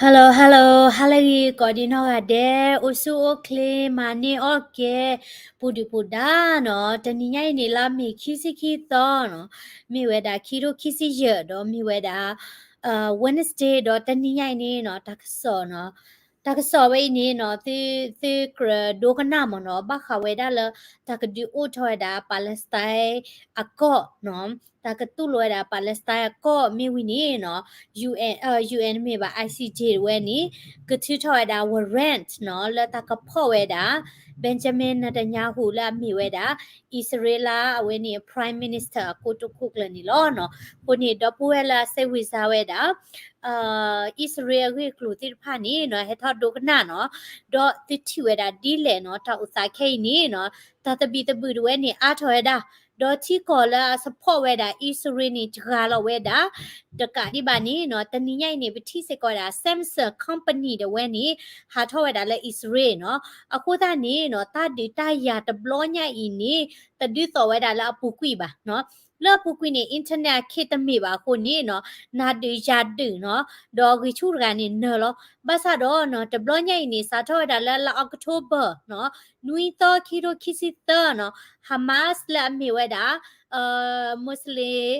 Hello hello, ဟါလၢအဂ့ၤ ကိးဒံနီၢ်ဂၤဒဲး, အိၣ်ဆူၣ်အိၣ်ချ့ မၤန့ၢ်အီၣ်ကဲ ပူၤဒုၣ်ပူၤဒါနီၤ. တနံၤညါအံၤန့ၣ် လါမ့ၤခံဆံခံသီနီၤ, မ့ၢ်ဝဲဒၣ်ခံထိခံဆံယဲၢ် ဒီးမ့ၢ်ဝဲဒၣ် Wednesday ဒီးတနံၤညါအံၤန့ၣ်နီၤ တၢ်ကစီၣ်နီၤ, တၢ်ကစီၣ်ဝဲအံၤန့ၣ်နီၤ သု သုကြၢးဒိကနၣ်မ့ၢ်နီၤ ဘၣ်ဃးဝဲဒၣ်လၢ တၢ်ကဒုးအိၣ်ထီၣ်ဝဲဒၣ် Palestine အကီၢ်နီၤ, တၢ်ကတူၢ်လိာ်ဝဲဒၣ် Palestine အကီၢ်မ့ၢ်ဝံၤန့ၣ်နီၤ UN, UN မ့ၢ်ဘၣ် ICJ တဝဲန့ၣ် ကထုးထီၣ်ဝဲဒၣ် warrant နီၤ လၢတၢ်ကဖီၣ်ဝဲဒၣ် Benjamin Netanyahu လၢအမ့ၢ်ဝဲဒၣ် အံၣ်စရ့လးအဝဲန့ၣ် Prime Minister အကိတိာ်ခိၣ်ကျၢၢ်န့ၣ်လီၤနီၤ. အဃိန့ၣ် ဒီပုၢ်ဝဲၢ်လၢအစဲးဝံၤစါဝဲဒၣ် အံၣ်စရ့လးအဂ့ၢ်အကျိၤသ့ၣ်တဖၣ်န့ၣ်နီၤ ဟဲထီၣ်ဒိကနၣ်နီၤ, ဒီးသုထံၣ်ဝဲဒၣ်ဒ်လဲၣ်နီၤ တၢ်အိၣ်သးခဲအံၤန့ၣ်နီၤ တၢ်သဘံၣ်သဘုၣ်တဝဲန့ၣ် အါထီၣ်ဝဲဒၣ်, ဒီးထံကီၢ်လၢအ support ဝဲဒၣ်အံၣ်စရ့လးန့ၣ် စှၤလီၤဝဲဒၣ်, တကးဒံးဘၣ်န့ၣ်နီၤ တနံၤညါအံၤန့ၣ် ပထံၣ်စ့ၢ်ကီးဝဲဒၣ် Samsung company တဝဲန့ၣ် ဟးထီၣ်ဝဲဒၣ်လၢအံၣ်စရ့လးနီၤ. အဃိသတးန့ၣ်နီၤ တၢ်ဒုးတၢ်ယၤတဘျီညါအံၤန့ၣ် တဒုးသိးဝဲဒၣ်လၢအပူၤကွံာ်ဘၣ်နီၤ. လၢအပူၤကွံာ်န့ၣ် internet အခ့တမ့ၢ်ဘၣ်အဃိန့ၣ်နီၤ နၤဒုးယၤဒုးနီၤ, ဒီးဂံၢ်ဆူၣ်တဂၤန့ၣ်နၢၤလီၤ. ဘၣ်ဆၣ်ဒီးနီၤ တဘျီညါအံၤန့ၣ် စးထီၣ်ဝဲဒၣ်လၢလါ October နီၤ နွံသီ ခံထိခံဆံသၢနီၤ Hamas လၢအမ့ၢ်ဝဲဒၣ် Muslim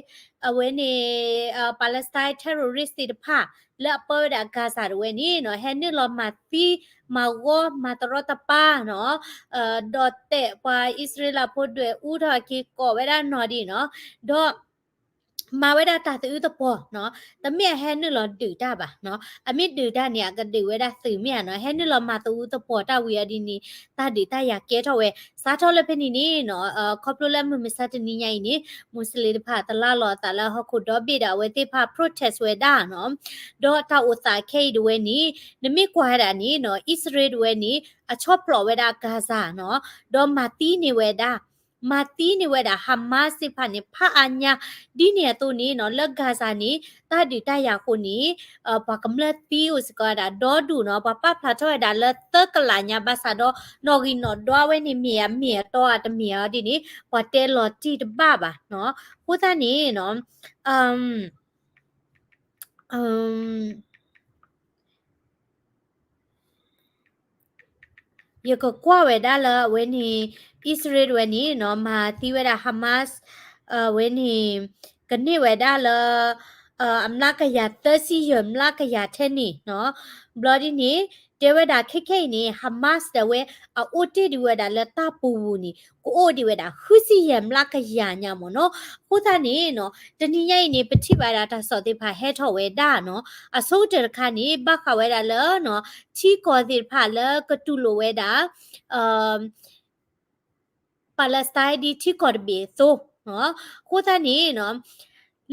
အဝဲန့ၣ် Palestine terrorist သ့ၣ်တဖၣ် လၢအပၢဝဲဒၣ် Gaza တဝဲန့ၣ်နီၤ ဟဲနုာ်လီၤမၤသံ မၤဂီၤ မၤတရီတပါနီၤ, ဒီးတဲာ်ပှၤအံၣ်စရ့လးဖိဒွဲၣ်အူထီၣ်က့ၤကိးဝဲဒၣ်နီၤဒ်နီၤ, ဒီး မၤဝဲဒၣ်တၢ်သအုးသပှီၤနီၤ, တမ့ၢ်အဟဲနုာ်လီၤဒုးတၢ်ဘၣ်နီၤ, အမ့ၢ်ဒုးတၢ်န့ၣ် အကဒုးဝဲဒၣ်သုးမ့ၢ်ဧါနီၤ, ဟဲနုာ်လီၤမၤသအုးသပှီၤတၢ်ဝံၤအီၤဒ်န့ၣ် တၢ်ဒုးတၢ်ယၤကဲထီၣ်ဝဲ, စးထီၣ်လၢဖဲန့ၣ်န့ၣ်နီၤ, ခီဖျိလၢမုၢ်မဆါတနံၤညါအံၤန့ၣ် Muslim တဖၣ်တလၢ်လီၤအသးလၢဟီၣ်ခိၣ်ဒီဘ့ၣ်ဒီးအဝဲသ့ၣ်တဖၣ် protest ဝဲဒၣ်နီၤ, ဒီးတၢ်အိၣ်သးခဲအံၤတဝဲန့ၣ် နမ့ၢ်ကွၢ်ဝဲဒၣ်န့ၣ်နီၤ, အံၣ်စရ့လးတဝဲန့ၣ် အဆီၣ်ဖျိးဝဲဒၣ် Gaza နီၤ, ဒီးမၤသံန့ၢ်ဝဲဒၣ် မၤသံန့ၢ်ဝဲဒၣ် Hamas သ့ၣ်တဖၣ်န့ၣ် ဖးအါညါ, ဒ်န့ၣ်အသိးန့ၣ်နီၤ လၢ Gaza န့ၣ် တၢ်ဒုးတၢ်ယၤအဃိန့ၣ် ပှၤကမျၢၢ်သံအိၣ်စ့ၢ်ကီးဝဲဒၣ်ဒီဒူၣ်နီၤ, ပှၤပာ်ဖျါထီၣ်ဝဲဒၣ်လၢသၢကလးညါဘၣ်ဆၣ်ဒီး နီၣ်ဂံၢ်နီၣ်ဒွးဝဲန့ၣ် မ့ၢ်အမ့ၢ်အတီဧါတမ့ၢ်ဧါဒ်န့ၣ် ပှၤတဲလီၤတံၢ်တဘၣ်ဘၣ်နီၤ, အဃိသတးန့ၣ်နီၤ ယကကွၢ်ဝဲဒၣ်လၢအဝဲန့ၣ် အံၣ်စရ့လးတဝဲန့ၣ်နီၤ မၤသံဝဲဒၣ် Hamas အဝဲန့ၣ် ကန့ၢ်ဝဲဒၣ်လၢ အမျးကယၤသၢဆံယဲၢ်မျးကယၤထဲန့ၣ်နီၤ, ဘျီဒ်န့ၣ် တဲဝဲဒၣ်ခဲခဲအံၤန့ၣ် Hamas တဝဲ အအိၣ်တ့ၢ်ဒံးဝဲဒၣ်လၢတၢ်ပူၤပူၤန့ၣ် ကအိၣ်ဒံးဝဲဒၣ်ဃုဆံယဲၢ်မျးကယၤညါမ့ၢ်နီၤ, အဃိသတးန့ၣ်နီၤ တနံၤညါအံၤန့ၣ် ပထံၣ်ဘၣ်ဝဲဒၣ်တၢ်ကစီၣ်သ့ၣ်တဖၣ်ဟဲထီၣ်ဝဲဒၣ်နီၤ, အဆိကတၢၢ်တခါန့ၣ် ဘၣ်ဃးဝဲဒၣ်လၢနီၤ ထံကီၢ်သ့ၣ်တဖၣ်လၢကတူၢ်လိာ်ဝဲဒၣ် Palestine ဒ်ထံကီၢ်တဘ့ၣ်အသိးနီၤ, အဃိသတးန့ၣ်နီၤ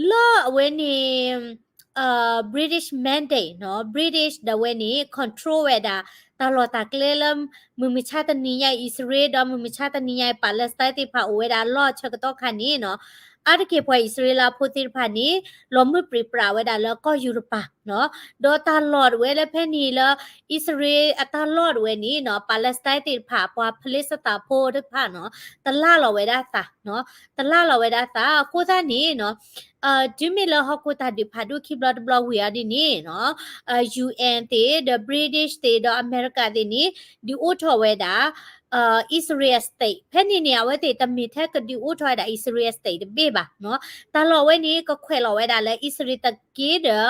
လၢအဝဲန့ၣ် British mandate နီၤ, British ဒီးဝဲန့ၣ် control ဝဲဒၣ် တၢ်လီၢ်တၢ်ကျဲလၢ မုၢ်မဆါတနံၤညါ အံၣ်စရ့လး ဒီးမုၢ်မဆါတနံၤညါ Palestine သ့ၣ်တဖၣ်အိၣ်ဝဲဒၣ်လီၢ်ဆၢကတီၢ်ခါန့ၣ်နီၤ, အါတက့ၢ်ပှၤအံၣ်စရ့လးဖိသ့ၣ်တဖၣ်န့ၣ် လီၤမုၢ်ပြံပြါဝဲဒၣ်လၢကီၢ်ယူရပၤနီၤ, ဒီးတၢ်လီၢ်တဝဲလၢဖဲန့ၣ်လၢ အံၣ်စရ့လးအတၢ်လီၢ်တဝဲန့ၣ်နီၤ Palestine သ့ၣ်တဖၣ် ပှၤဖလ့စတံဖိတဖၣ်နီၤ တလၢ်လီၤဝဲဒၣ်သးနီၤ, တလၢ်လီၤဝဲဒၣ်သး အဃိသတးန့ၣ်နီၤ တုၤမ့ၢ်လၢဟီၣ်ခိၣ်တၢ်ဒုးဖးဒိၣ်ခံဘျီတဘျီဝံၤအီၤဒ်န့ၣ်နီၤ UN သ့ၣ် ဒီး British သ့ၣ် ဒီးအမဲရကၤသ့ၣ်န့ၣ် ဒုးအိၣ်ထီၣ်ဝဲဒၣ် Israel state ဖဲန့ၣ်န့ၣ် အဝဲသ့ၣ်တမ့ၢ်ထဲကဒုးအိၣ်ထီၣ်ဝဲဒၣ် Israel state တဘ့ၣ်ဘၣ်နီၤ, တၢ်လီၢ်ဝဲန့ၣ် ကခွဲးလီၤဝဲဒၣ်လၢ အံၣ်စရ့လးတက့ၢ်ဒီး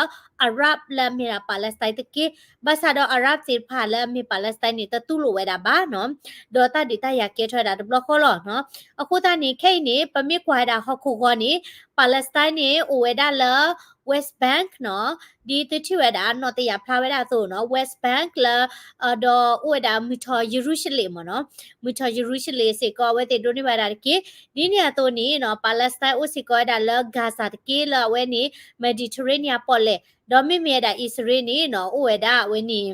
Arab လၢအမ့ၢ်ဒၣ် Palestine တက့ၢ်, ဘၣ်ဆၣ်ဒီး Arab သ့ၣ်တဖၣ်လၢအမ့ၢ် Palestine န့ၣ် တတူၢ်လိာ်ဝဲဒၣ်ဘၣ်နီၤ, ဒီးတၢ်ဒုးတၢ်ယၤကဲထီၣ်ဝဲဒၣ်တဘျီဃီလီၤနီၤ, အဃိသတးန့ၣ် ခဲအံၤန့ၣ် ပမ့ၢ်ကွၢ်ဝဲဒၣ်ဟီၣ်ခိၣ်ဂီၤန့ၣ် Palestine န့ၣ် အိၣ်ဝဲဒၣ်လၢ West Bank နီၤ, ဒ်သုထံၣ်ဝဲဒၣ် နီၣ်တယာ်ဖျါဝဲဒၣ်အသိးနီၤ West Bank လၢ ဒီးအိၣ်ဝဲဒၣ်မုၢ်ထီၣ်ယရူၤၡလ့ၣ်မ့ၢ်နီၤ, မုၢ်ထီၣ်ယရူၤၡလ့ၣ်စ့ၢ်ကီး အဝဲသ့ၣ်ဒိးန့ၢ်ဘၣ်ဒၣ်တက့ၢ်, ဒ်န့ၣ်အသိးန့ၣ်နီၤ Palestine အိၣ်စ့ၢ်ကီးဝဲဒၣ်လၢ Gaza တက့ၢ် လၢအဝဲန့ၣ် Mediterranean ပီၣ်လဲၣ်, ဒီးမ့မ့ၢ်ဝဲဒၣ်အံၣ်စရ့လးန့ၣ်နီၤ အိၣ်ဝဲဒၣ်အဝဲန့ၣ်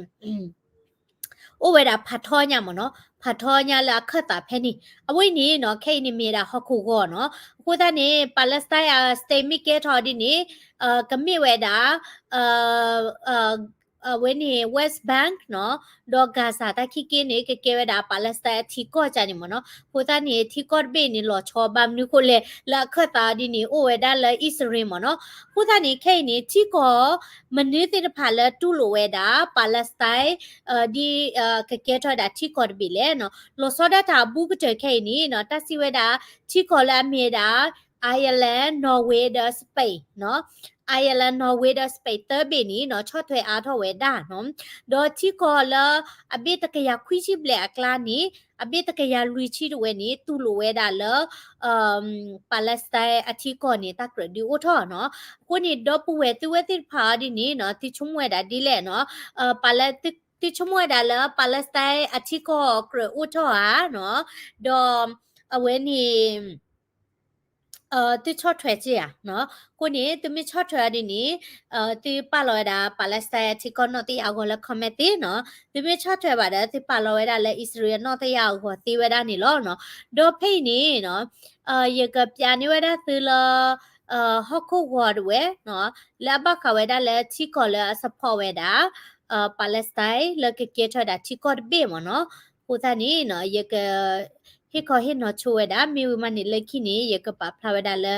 အိၣ်ဝဲဒၣ်ဖးထီညါမ့ၢ်နီၤ, ဖးထီညါလၢအခၢၣ်သးဖဲန့ၣ်, အဝဲအံၤန့ၣ်နီၤ ခဲအံၤန့ၣ်မ့ၢ်ဝဲဒၣ်ဟီၣ်ခိၣ်ဂီၤနီၤ, အဃိသတးန့ၣ် Palestine အ state မ့ၢ်ကဲထီၣ်ဒ်န့ၣ် ကမ့ၢ်ဝဲဒၣ် အဝဲန့ၣ် West Bank နီၤ, ဒီး Gaza တၢ်ခံက့န့ၣ် ကကဲဝဲဒၣ် Palestine အထံကီၢ်ကန့ၣ်မ့ၢ်နီၤ. အဃိသတးန့ၣ် ထံကီၢ်တဘ့ၣ်န့ၣ် လီၤဆီဘၣ်မနုၤအဃိလဲၣ်, လၢအခၢၣ်သးဒ်န့ၣ် အိၣ်ဝဲဒၣ်လၢ အံၣ်စရ့လးမ့ၢ်နီၤ. အဃိသတးန့ၣ် ခဲအံၤန့ၣ် ထံကီၢ်မနုၤသ့ၣ်တဖၣ်လၢတူၢ်လိာ်ဝဲဒၣ် Palestine ဒ် ကကဲထီၣ်ဝဲဒၣ်ထံကီၢ်တဘ့ၣ်လဲၣ်နီၤ. လီၤဆီဒၣ်တၢ်အဘူးကတၢၢ်ခဲအံၤန့ၣ်နီၤ, တၢ်စံးဝဲဒၣ် ထံကီၢ်လၢအမ့ၢ်ဝဲဒၣ် Ireland, Norway ဒီး Spain နီၤ. Ireland, Norway ဒီး Spain သၢဘ့ၣ်န့ၣ်နီၤ ဆီၣ်ထွဲအါထီၣ်ဝဲဒၣ်နီၤ. ဒီးထံကီၢ်လၢအဘ့ၣ်တကယၤခွံဆံဘျဲၣ်အကျါန့ၣ် အဘ့ၣ်တကယၤလွံၢ်ဆံတဝဲန့ၣ် တူၢ်လိာ်ဝဲဒၣ်လၢ Palestine အထံကီၢ်န့ၣ် တၢ်ကြၢးဒုးအိၣ်ထီၣ်နီၤ. အဃိန့ၣ် ဒီပုၢ်ဝဲၢ်သုဝဲသ့ၣ်တဖၣ်အီၤဒ်န့ၣ်နီၤ သုဆိကမိၣ်ဝဲဒၣ်ဒ်လဲၣ်နီၤ. ပှၤလၢ သုဆိကမိၣ်ဝဲဒၣ်လၢ Palestine အထံကီၢ်ကြၢးအိၣ်ထီၣ်ဧါနီၤ, ဒီးအဝဲန့ၣ် သုဆီၣ်ထွဲက့ၤဧါနီၤ. အဃိန့ၣ် သုမ့ၢ်ဆီၣ်ထွဲအီၤဒ်န့ၣ် သုပာ်လီၤဝဲဒၣ် Palestine အထံကီၢ်နီၣ်တယၢ်အဂီၢ်လၢ comment သ့နီၤ. သုမ့ၢ်ဆီၣ်ထွဲဘၣ်ဒီး သုပာ်လီၤဝဲဒၣ်လၢ အံၣ်စရ့လးနီၣ်တယၢ်အဂီၢ်သ့ဝဲဒၣ်န့ၣ်လီၤနီၤ. ဒီးဖဲအံၤန့ၣ်နီၤ ယကပြးန့ၢ်ဝဲဒၣ်သုလၢ ဟီၣ်ခိၣ်ဂီၤတဝဲနီၤ လၢအဘၣ်ဃးဝဲဒၣ်လၢထံကီၢ်လၢအ support ဝဲဒၣ် Palestine လၢကကဲထီၣ်ဝဲဒၣ်ထံကီၢ်တဘ့ၣ်မ့ၢ်နီၤ. အဃိသတးန့ၣ်နီၤ ယက ဟ့ၣ်ခီဟ့ၣ်နီၤဆိဝဲဒၣ် မ့ၢ်ဝံၤမးန့ၣ် လၢခံန့ၣ် ယကပာ်ဖျါဝဲဒၣ်လၢ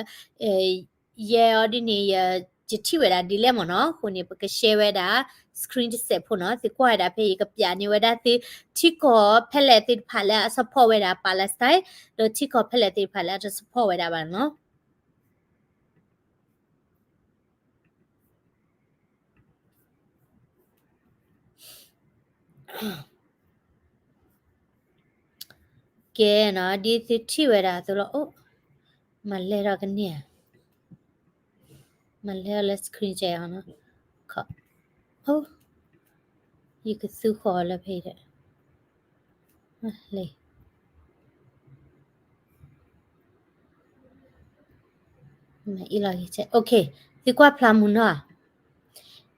ယဲအီၤဒ်န့ၣ် ယ ယထံၣ်ဝဲဒၣ်ဒ်လဲၣ်မ့ၢ်နီၤ. အဃိန့ၣ် ပက share ဝဲဒၣ် screen တစဲးဖိနီၤ. သုကွၢ်ဝဲဒၣ်ဖဲယကပြးန့ၢ်ဝဲဒၣ်သု ထံကီၢ်ဖဲလဲၣ်သ့ၣ်တဖၣ်လၢအ support ဝဲဒၣ် Palestine ဒီးထံကီၢ်ဖဲလဲၣ်သ့ၣ်တဖၣ်လၢအတ support ဝဲဒၣ်ဘၣ်နီၤ. ကဲနီၤ ဒ်သုထံၣ်ဝဲဒၣ်အသိးလီၤ. အိၣ် မၤလဲၢ်ထီၣ်ကန့ၢ်ဧါ, မၤလဲၢ်ထီၣ်လၢ screen ကဲအီၤနီၤ. အိၣ် ယကသူဃီၤလၢဖဲအံၤဒီး လၢ မ့ၢ်အံၤလီၤ ယက OK, သုကွၢ်ဖျါမုၢ်နီၤ.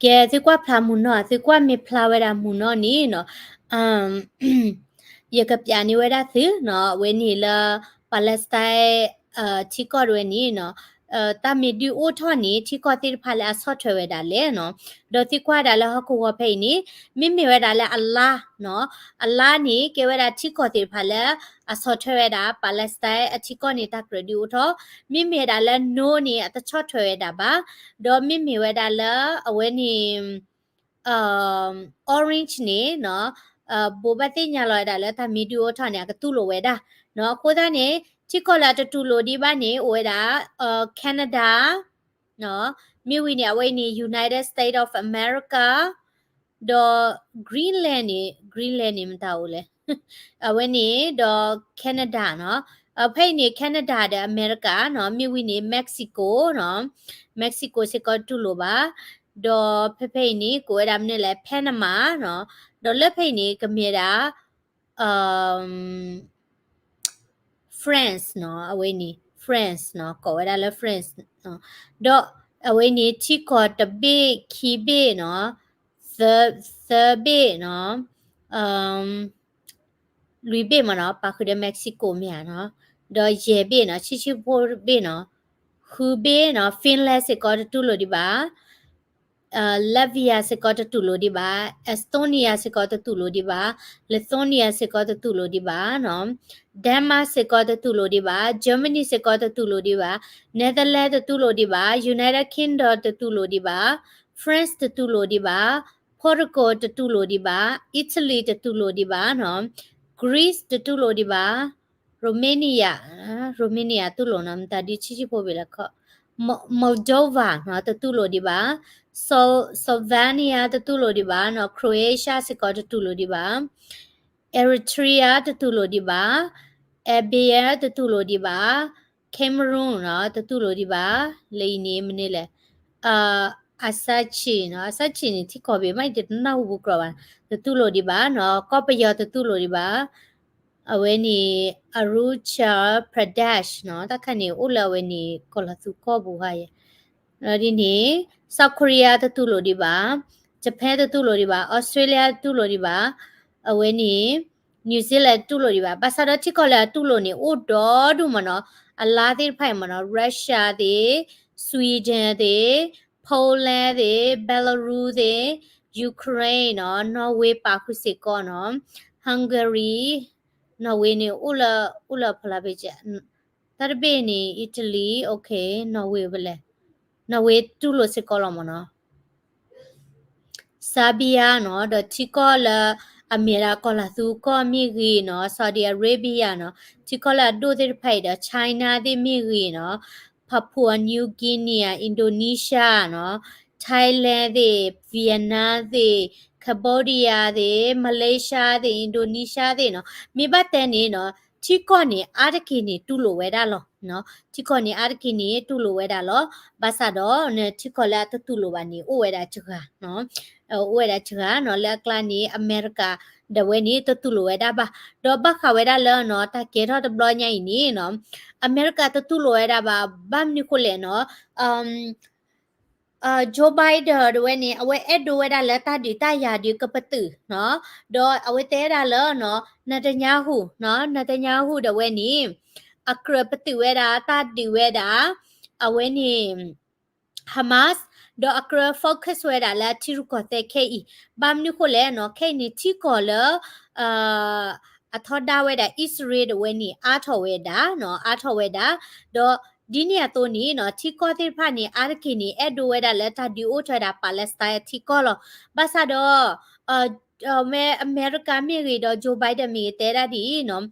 ကဲ သုကွၢ်ဖျါမုၢ်နီၤ, သုကွၢ်မ့ၢ်ဖျါဝဲဒၣ်မုၢ်နီၤန့ၣ်နီၤ, ယကပြးန့ၢ်ဝဲဒၣ်သုနီၤ, အဝဲန့ၣ်လၢ Palestine ထံကီၢ်တဝဲန့ၣ်နီၤ, တၢ်မ့ၢ်ဒုးအိၣ်ထီၣ်န့ၣ် ထံကီၢ်သ့ၣ်တဖၣ်လၢအဆီၣ်ထွဲဝဲဒၣ်လဲၣ်နီၤ. ဒီးသုကွၢ်ဒၣ်လၢဟီၣ်ခိၣ်ဂီၤဖဲအံၤန့ၣ် မ့မ့ၢ်ဝဲဒၣ်လၢအလါနီၤ, အလါန့ၣ် ကဲဝဲဒၣ်ထံကီၢ်သ့ၣ်တဖၣ်လၢ အဆီၣ်ထွဲဝဲဒၣ် Palestine အထံကီၢ်န့ၣ် တၢ်ကြၢးဒုးအိၣ်ထီၣ်, မ့မ့ၢ်ဝဲဒၣ်လၢ no န့ၣ် အတဆီၣ်ထွဲဝဲဒၣ်ဘၣ်, ဒီးမ့မ့ၢ်ဝဲဒၣ်လၢ အဝဲန့ၣ် orange န့ၣ်နီၤ, ဘိးဘၣ်သ့ၣ်ညါလီၤဝဲဒၣ်လၢတၢ်မ့ၢ်ဒုးအိၣ်ထီၣ်န့ၣ် အကတူၢ်လိာ်ဝဲဒၣ်နီၤ. အဃိသတးန့ၣ် ထံကီၢ်လၢအတတူၢ်လိာ်ဒံးဘၣ်န့ၣ် အိၣ်ဝဲဒၣ် Canada နီၤ, မ့ၢ်ဝံၤန့ၣ် အဝဲအံၤန့ၣ် United States of America ဒီး Greenland န့ၣ် Greenland န့ၣ် မတၤအိၣ်လဲၣ်, အဝဲန့ၣ် ဒီး Canada နီၤ, ဖဲအံၤန့ၣ် Canada ဒီး America နီၤ, မ့ၢ်ဝံၤန့ၣ် Mexico နီၤ, Mexico စ့ၢ်ကီးတတူၢ်လိာ်ဘၣ်, ဒီးဖဲဖဲအံၤန့ၣ် ကိးဝဲဒၣ်မနုၤလဲၣ် Panama နီၤ, ဒီးလၢဖဲအံၤန့ၣ် ကမ့ၢ်ဒၣ် France နီၤ, အဝဲန့ၣ် France နီၤ, ကိးဝဲဒၣ်လၢ France နီၤ, ဒီးအဝဲန့ၣ် ထံကီၢ်တဘ့ၣ်ခံဘ့ၣ်နီၤ, သၢ သၢဘ့ၣ်နီၤ, လွံၢ်ဘ့ၣ်မ့ၢ်နီၤ, ပာ်ဃုာ်ဒီး Mexico မ့ၢ်ဧါနီၤ, ဒီးယဲၢ်ဘ့ၣ်နီၤ, ဆံဆံဖိဘ့ၣ်နီၤ, ဃုဘ့ၣ်နီၤ, Finland စ့ၢ်ကီးတတူၢ်လိာ်ဒံးဘၣ် Latvia စ့ၢ်ကီးတတူၢ်လိာ်ဒံးဘၣ်, Estonia စ့ၢ်ကီးတတူၢ်လိာ်ဒံးဘၣ်, Lithuania စ့ၢ်ကီးတတူၢ်လိာ်ဒံးဘၣ်နီၤ, Denmark စ့ၢ်ကီးတတူၢ်လိာ်ဒံးဘၣ်, Germany စ့ၢ်ကီးတတူၢ်လိာ်ဒံးဘၣ်, Netherlands တတူၢ်လိာ်ဒံးဘၣ်, United Kingdom တတူၢ်လိာ်ဒံးဘၣ်, France တတူၢ်လိာ်ဒံးဘၣ်, Portugal တတူၢ်လိာ်ဒံးဘၣ်, Italy တတူၢ်လိာ်ဒံးဘၣ်နီၤ, Greece တတူၢ်လိာ်ဒံးဘၣ်, Romania, Romania တူၢ်လိာ်နီၤ, မတၤဒ်ဆံးဆံးဖိဘ့ၣ်လဲၣ်ခီ, Mo-, Moldova နီၤ, တတူၢ်လိာ်ဒံးဘၣ်, Slo-, Slovenia တတူၢ်လိာ်ဒံးဘၣ်နီၤ, Croatia စ့ၢ်ကီးတတူၢ်လိာ်ဒံးဘၣ်, Eritrea တတူၢ်လိာ်ဒံးဘၣ်, Albania တတူၢ်လိာ်ဒံးဘၣ်, Cameroon နီၤ, တတူၢ်လိာ်ဒံးဘၣ်, လၢအံၤန့ၣ် မနုၤလဲၣ်, အစၢဆံးနီၤ, အစၢဆံးန့ၣ် ထံကီၢ်ဘ့ၣ်မး ယတနၢ်ဟူဘူးကြီဘၣ်, တတူၢ်လိာ်ဒံးဘၣ်နီၤ, ကီၢ်ပယီၤတတူၢ်လိာ်ဒံးဘၣ်, အဝဲန့ၣ် Arunachal Pradesh နီၤ, တၢ်ခါန့ၣ် အိၣ်လၢအဝဲန့ၣ် ကီၢ်လီၤသူကီၢ်ပူၤဧါယဲၢ်, ဒ်န့ၣ် South Korea တတူၢ်လိာ်ဒံးဘၣ်, Japan တတူၢ်လိာ်ဒံးဘၣ်, Australia တတူၢ်လိာ်ဒံးဘၣ်, အဝဲန့ၣ် New Zealand တတူၢ်လိာ်ဒံးဘၣ်, ဘၣ်ဆၣ်ဒီးထံကီၢ်လၢအတူၢ်လိာ်န့ၣ် အိၣ်ဒီဒူၣ်မ့ၢ်နီၤ, အလါသ့ၣ်တဖၣ်အံၤမ့ၢ်နီၤ, Russia သ့ၣ်, Sweden သ့ၣ်, Poland သ့ၣ်, Belarus သ့ၣ်, Ukraine နီၤ, Norway ပာ်ဃုာ်စ့ၢ်ကီးနီၤ, Hungary, Norway န့ၣ် အိၣ်လၢ အိၣ်လၢဖီလာ်ဘ့ၣ်ကဲ, တၢ်တဘ့ၣ်န့ၣ် Italy, okay, Norway ဝဲလဲၣ်, Norway တူၢ်လိာ်စ့ၢ်ကီးလီၤမ့ၢ်နီၤ. Serbia နီၤ, ဒီးထံကီၢ်လၢအမ့ၢ်ဒၣ်ကီၢ်လၤသူကီၢ်မ့ၢ်ဂ့ၤနီၤ, Saudi Arabia နီၤ, ထံကီၢ်လၢအဒိၣ်သ့ၣ်တဖၣ်အံၤဒီး China သ့ၣ်မ့ၢ်ဂ့ၤနီၤ, Papua New Guinea, Indonesia နီၤ, Thailand သ့ၣ်, Vietnam သ့ၣ်, Cambodia သ့ၣ်, Malaysia သ့ၣ်, Indonesia သ့ၣ်နီၤ, မ့ၢ်ဘၣ်တဲန့ၣ်နီၤ, ထံကီၢ်န့ၣ်အါတက့ၢ်န့ၣ်တူၢ်လိာ်ဝဲဒၣ်လီၤ. ထံကီၢ်န့ၣ်အါတက့ၢ်န့ၣ်တူၢ်လိာ်ဝဲဒၣ်လီၤ. ဘၣ်ဆၣ်ဒီး ထံကီၢ်လၢအတတူၢ်လိာ်ဘၣ်န့ၣ် အိၣ်ဝဲဒၣ်စှၤ, အိၣ်ဝဲဒၣ်စှၤနီၤ, လၢအကျါန့ၣ် အမဲရကၤ ဒီးဝဲန့ၣ်တတူၢ်လိာ်ဝဲဒၣ်ဘၣ်. ဒီးဘၣ်ဃးဝဲဒၣ်လၢနီၤ တၢ်ကဲထီၣ်တဘျီညါအံၤန့ၣ်နီၤ, အမဲရကၤတတူၢ်လိာ်ဝဲဒၣ်ဘၣ်, ဘၣ်မနုၤဃိလဲၣ်နီၤ, Joe Biden ဒီးဝဲန့ၣ် အဝဲအဲၣ်ဒိးဝဲဒၣ်လၢတၢ်ဒုးတၢ်ယၤဒုးကပတုာ်နီၤ, ဒီးအဝဲတဲဒၣ်လၢနီၤ Netanyahu နီၤ, Netanyahu ဒီးဝဲန့ၣ် အကြၢးပတုာ်ဝဲဒၣ် တၢ်ဒုးဝဲဒၣ် အဝဲန့ၣ် Hamas ဒီးအကြၢး focus ဝဲဒၣ်လၢအထံရူၢ်ကီၢ်သဲးခဲအံၤ, ဘၣ်မနုၤဃိလဲၣ်နီၤ, ခဲအံၤန့ၣ်ထံကီၢ်လၢ အထီဒါဝဲဒၣ်အံၣ်စရ့လးဒီးဝဲန့ၣ် အါထီၣ်ဝဲဒၣ်နီၤ, အါထီၣ်ဝဲဒၣ်, ဒီးဒ်န့ၣ်အသိးန့ၣ်နီၤ ထံကီၢ်သ့ၣ်တဖၣ်န့ၣ် အါတက့ၢ်န့ၣ် အဲၣ်ဒိးဝဲဒၣ်လၢတၢ်ဒုးအိၣ်ထီၣ်ဝဲဒၣ် Palestine အထံကီၢ်လီၤ. ဘၣ်ဆၣ်ဒီး မ့ၢ်အမဲရကၤမ့ၢ်ဂ့ၤဒီး Joe Biden မ့ၢ်ဂ့ၤ တဲဒၣ်ဒ်အံၤနီၤ,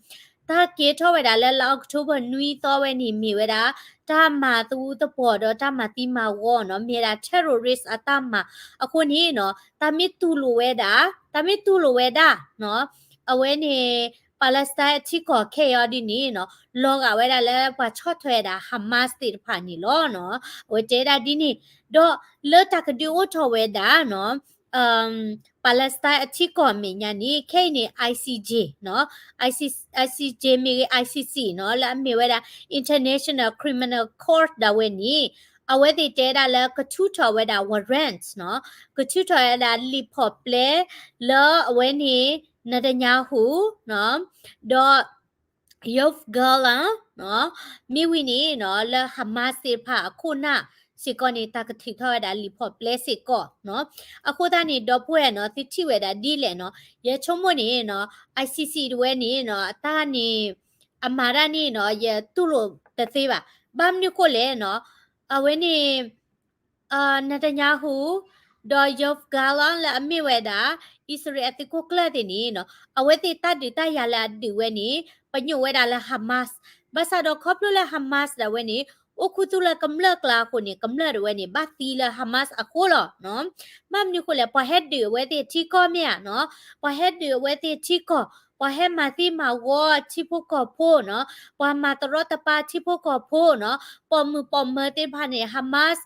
တၢ်ကဲထီၣ်ဝဲဒၣ်လၢလါအီးကထိဘၢၣ်နွံသီဝဲန့ၣ် မ့ၢ်ဝဲဒၣ် တၢ်မၤသဝူသပှီၤဒီးတၢ်မၤသံမၤဝီနီၤ, မ့ၢ်ဝဲဒၣ် terrorist အတၢ်မၤအဃိန့ၣ်နီၤ, တၢ်မ့ၢ်တူၢ်လိာ်ဝဲဒၣ်, တၢ်မ့ၢ်တူၢ်လိာ်ဝဲဒၣ်နီၤ, အဝဲန့ၣ် Palestine အထံကီၢ်ခဲအံၤဒ်န့ၣ်နီၤ, လီၤဂာ်ဝဲဒၣ်လၢပှၤဆီၣ်ထွဲဝဲဒၣ် Hamas သ့ၣ်တဖၣ်န့ၣ်လီၤနီၤ. အဝဲတဲဒၣ်ဒ်န့ၣ်, ဒီးလၢတၢ်ကဒုးအိၣ်ထီၣ်ဝဲဒၣ်နီၤ Palestine အထံကီၢ်အမဲာ်ညါန့ၣ် ခဲအံၤန့ၣ် ICJ နီၤ, ICJ မ့ၢ်ဂ့ၤ ICC နီၤ, လၢအမ့ၢ်ဝဲဒၣ် International Criminal Court ဒၣ်ဝဲန့ၣ် အဝဲသ့ၣ်တဲဒၣ်လၢကထုးထီၣ်ဝဲဒၣ် warrant နီၤ, ကထုးထီၣ်ဝဲဒၣ်လံာ်ဖီၣ်ပျဲလၢအဝဲန့ၣ် Netanyahu နီၤ, ဒီး Yoav Gallant နီၤ, မ့ၢ်ဝံၤန့ၣ်နီၤ လၢ Hamas သ့ၣ်တဖၣ်အခိၣ်နၢ်စ့ၢ်ကီးန့ၣ် တၢ်ကထုးထီၣ်ဝဲဒၣ်လံာ်ဖီၣ်ပျဲစ့ၢ်ကီးနီၤ. အဃိသတးန့ၣ် ဒီပုၢ်ဝဲၢ်နီၤ သုထံၣ်ဝဲဒၣ်ဒ်လဲၣ်နီၤ, ယဆိကမိၣ်န့ၣ်နီၤ ICC တဝဲန့ၣ်နီၤ အတၢ်န့ၣ် အမၤတၢ်န့ၣ်နီၤ ယတူၢ်လိာ်တသ့ဘၣ်. ဘၣ်မနုၤဃိလဲၣ်နီၤ, အဝဲန့ၣ် Netanyahu ဒီး Yoav Gallant လၢအမ့ၢ်ဝဲဒၣ် အံၣ်စရ့လးအသုးခိၣ်ကျၢၢ်သ့ၣ်န့ၣ်နီၤ, အဝဲသ့ၣ်တၢ်ဒုးတၢ်ယၤလၢအဒုးဝဲန့ၣ် ပညိၣ်ဝဲဒၣ်လၢ Hamas, ဘၣ်ဆၣ်ဒီးခီဖျိလၢ Hamas ဒၣ်ဝဲန့ၣ် အိၣ်ခူသူၣ်လၢကမျၢၢ်ကျါအဃိန့ၣ် ကမျၢၢ်ဒၣ်ဝဲန့ၣ် ဘၣ်သံလၢ Hamas အဃိလီၤနီၤ. ဘၣ်မနုၤဃိလဲၣ် ပှၤဟဲဒုးအဝဲသ့ၣ်ထံကီၢ်မ့ၢ်ဧါနီၤ, ပှၤဟဲဒုးအဝဲသ့ၣ်ထံကီၢ်, ပှၤဟဲမၤသံမၤဝီထံဖိကီၢ်ဖိနီၤ, ပှၤမၤတရီတပါထံဖိကီၢ်ဖိနီၤ, ပိာ်မုၣ်ပိာ်မၢၤသ့ၣ်တဖၣ်န့ၣ် Hamas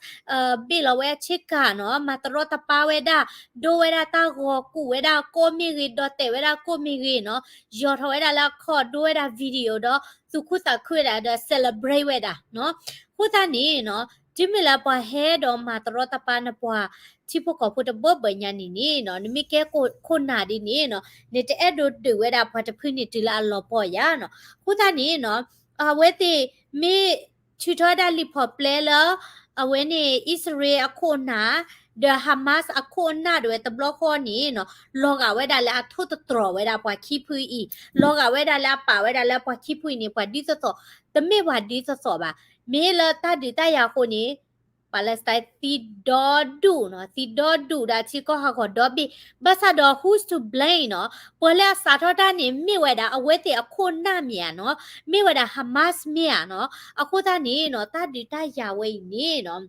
ဘ့ၣ်လီၤဝဲအဆ့ကၤနီၤ, မၤတရီတပါဝဲဒၣ်, ဒိဝဲဒၣ်တၢ်ဂီၤကူၣ်ဝဲဒၣ်ကိၣ်မ့ၢ်ဂ့ၤ, ဒီးတဲာ်ဝဲဒၣ်ကိၣ်မ့ၢ်ဂ့ၤနီၤ, ယီၤထီၣ်ဝဲဒၣ်လၢအခီၣ်ဒိဝဲဒၣ် video ဒီး သူၣ်ခုသးခုဝဲဒၣ်ဒီး celebrate ဝဲဒၣ်နီၤ. အဃိသတးန့ၣ်နီၤ, တုၤမ့ၢ်လၢပှၤဟဲဒီးမၤတရီတပါနပှၤ ထံဖိကီၢ်ဖိတဘိဘၣ်ညါန့ၣ်န့ၣ်နီၤ, နမ့ၢ်ကဲခိၣ်နၢ်ဒ်န့ၣ်နီၤ, နတအဲၣ်ဒိးဒုးဝဲဒၣ်ပှၤတဖုန့ၣ်တုၤလၢအလီၤပှီၢ်ယၤနီၤ. အဃိသတးန့ၣ်နီၤ, အဝဲသ့ၣ်မ့ၢ်ထုးထီၣ်ဝဲဒၣ်လံာ်ဖီၣ်ပျဲလၢ အဝဲန့ၣ် အံၣ်စရ့လးအခိၣ်နၢ် ဒီး Hamas အခိၣ်အနၢ်ဒၣ်ဝဲတဘျီဃီန့ၣ်နီၤ, လီၤဂာ်ဝဲဒၣ်လၢအထိၣ်သတြီၤဝဲဒၣ်ပှၤခံဖုအံၤ, လီၤဂာ်ဝဲဒၣ်လၢအပာ်ဝဲဒၣ်လၢပှၤခံဖုအံၤန့ၣ် ပှၤဒ်သိးသိး, တမ့ၢ်ပှၤဒ်သိးသိးဘၣ်. မ့ၢ်လၢတၢ်ဒုးတၢ်ယၤအဃိန့ၣ် Palestine သံဒီဒူၣ်နီၤ, သံဒီဒူၣ်ဒီးထံကီၢ်ဟးဂီၤဒီဘ့ၣ်. ဘၣ်ဆၣ်ဒီး who's to blame နီၤ, ပှၤလၢအစးထီၣ်တၢ်န့ၣ် မ့ၢ်ဝဲဒၣ်အဝဲသ့ၣ်အခိၣ်နၢ်မ့ၢ်ဧါနီၤ, မ့ၢ်ဝဲဒၣ် Hamas မ့ၢ်ဧါနီၤ. အဃိသတးန့ၣ်နီၤ, တၢ်ဒုးတၢ်ယၤဝဲအံၤန့ၣ်နီၤ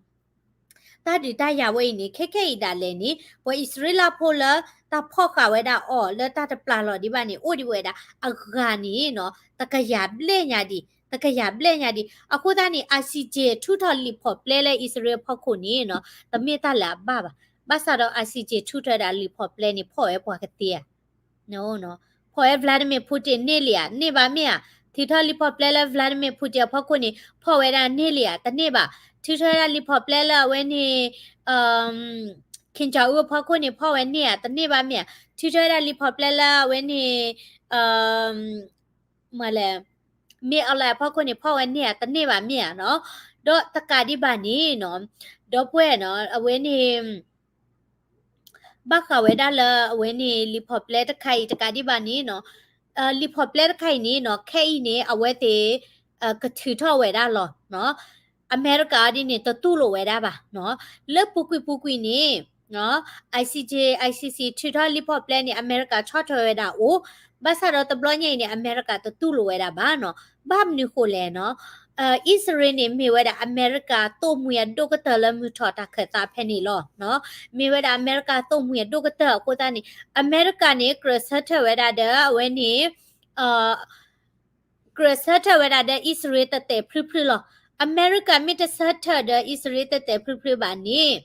တၢ်ဒုးတၢ်ယၤဝဲအံၤန့ၣ် ခဲခဲအံၤဒၣ်လဲာ်န့ၣ် ပှၤအံၣ်စရ့လးဖိလၢတၢ်ဖီၣ်ဃာ်ဝဲဒၣ်အီၤလၢတၢ်တပျၢ်လီၤဒံးဘၣ်န့ၣ် အိၣ်ဒံးဝဲဒၣ်အဂၤန့ၣ်နီၤ တကယၤဘျဲၣ်ညါဒံး, တကယၤဘျဲၣ်ညါဒံး. အဃိသတးန့ၣ် ICJ ထုးထီၣ်လံာ်ဖီၣ်ပျဲလၢအံၣ်စရ့လးအဖီခိၣ်န့ၣ်နီၤ တမ့ၢ်တၢ်လၢအဘၣ်ဘၣ်. ဘၣ်ဆၣ်ဒီး ICJ ထုးထီၣ်ဝဲဒၣ်လံာ်ဖီၣ်ပျဲန့ၣ် ဖီၣ်ဝဲပှၤကသ့ဧါ ဖီၣ်ဝဲ Vladimir Putin န့ၢ်လံဧါ, န့ၢ်ဘၣ်မ့ၢ်ဧါ. ထုးထီၣ်လံာ်ဖီၣ်ပျဲလၢ Vladimir Putin အဖီခိၣ်န့ၣ် ဖီၣ်ဝဲဒၣ်န့ၢ်လံဧါ, တန့ၢ်ဘၣ်. ထုးထီၣ်ဝဲဒၣ်လံာ်ဖီၣ်ပျဲလၢအဝဲန့ၣ် Kim Jong Un အဖီခိၣ်န့ၣ် ဖီၣ်ဝဲန့ၢ်ဧါ, တန့ၢ်ဘၣ်မ့ၢ်ဧါ. ထုးထီၣ်ဝဲဒၣ်လံာ်ဖီၣ်ပျဲလၢအဝဲန့ၣ် မ့ၢ်လဲၣ်, မ့ၢ်အီၤလဲၣ်အဖီခိၣ်န့ၣ် ဖီၣ်ဝဲန့ၢ်ဧါ, တန့ၢ်ဘၣ်မ့ၢ်ဧါနီၤ. ဒီးတကးဒံးဘၣ်န့ၣ်နီၤ, ဒီပုၢ်ဝဲၢ်နီၤ, အဝဲန့ၣ် ဘၣ်ဃးဝဲဒၣ်လၢအဝဲန့ၣ် လံာ်ဖီၣ်ပျဲတခါအံၤတကးဒံးဘၣ်န့ၣ်နီၤ, လံာ်ဖီၣ်ပျဲတခါအံၤန့ၣ်နီၤ ခဲအံၤန့ၣ် အဝဲသ့ၣ် ကထုးထီၣ်ဝဲဒၣ်လီၤ. အမဲရကၤဒ်န့ၣ် တတူၢ်လိာ်ဝဲဒၣ်ဘၣ်နီၤ. လၢပူၤကွံာ်ပူၤကွံာ်န့ၣ် ICJ, ICC ထုးထီၣ်လံာ်ဖီၣ်ပျဲန့ၣ် အမဲရကၤဆီၣ်ထွဲဝဲဒၣ်အိၣ်, ဘၣ်ဆၣ်ဒီးတဘျီညါအံၤန့ၣ် အမဲရကၤတတူၢ်လိာ်ဝဲဒၣ်ဘၣ်နီၤ. ဘၣ်မနုၤဃိလဲၣ်နီၤ, အံၣ်စရ့လးန့ၣ် မ့ၢ်ဝဲဒၣ်အမဲရကၤသိၣ်မှံၤအဒိၣ်ကတၢၢ်လၢမုၢ်ထီၣ်တၢ်ခၢၣ်သးဖဲန့ၣ်လီၤ. မ့ၢ်ဝဲဒၣ်အမဲရကၤသိၣ်မှံၤအဒိၣ်ကတၢၢ်အဃိသတးန့ၣ် အမဲရကၤန့ၣ် ကြၢးဆၢထၢၣ်ဝဲဒၣ်ဒီးအဝဲန့ၣ် ကြၢးဆၢထၢၣ်ဝဲဒၣ်ဒီးအံၣ်စရ့လးတတဲာ်ဖျုဖျုလီၤ. အမဲရကၤမ့ၢ်တဆၢထၢၣ်ဒီးအံၣ်စရ့လးတတဲာ်ဖျုဖျုဘၣ်န့ၣ်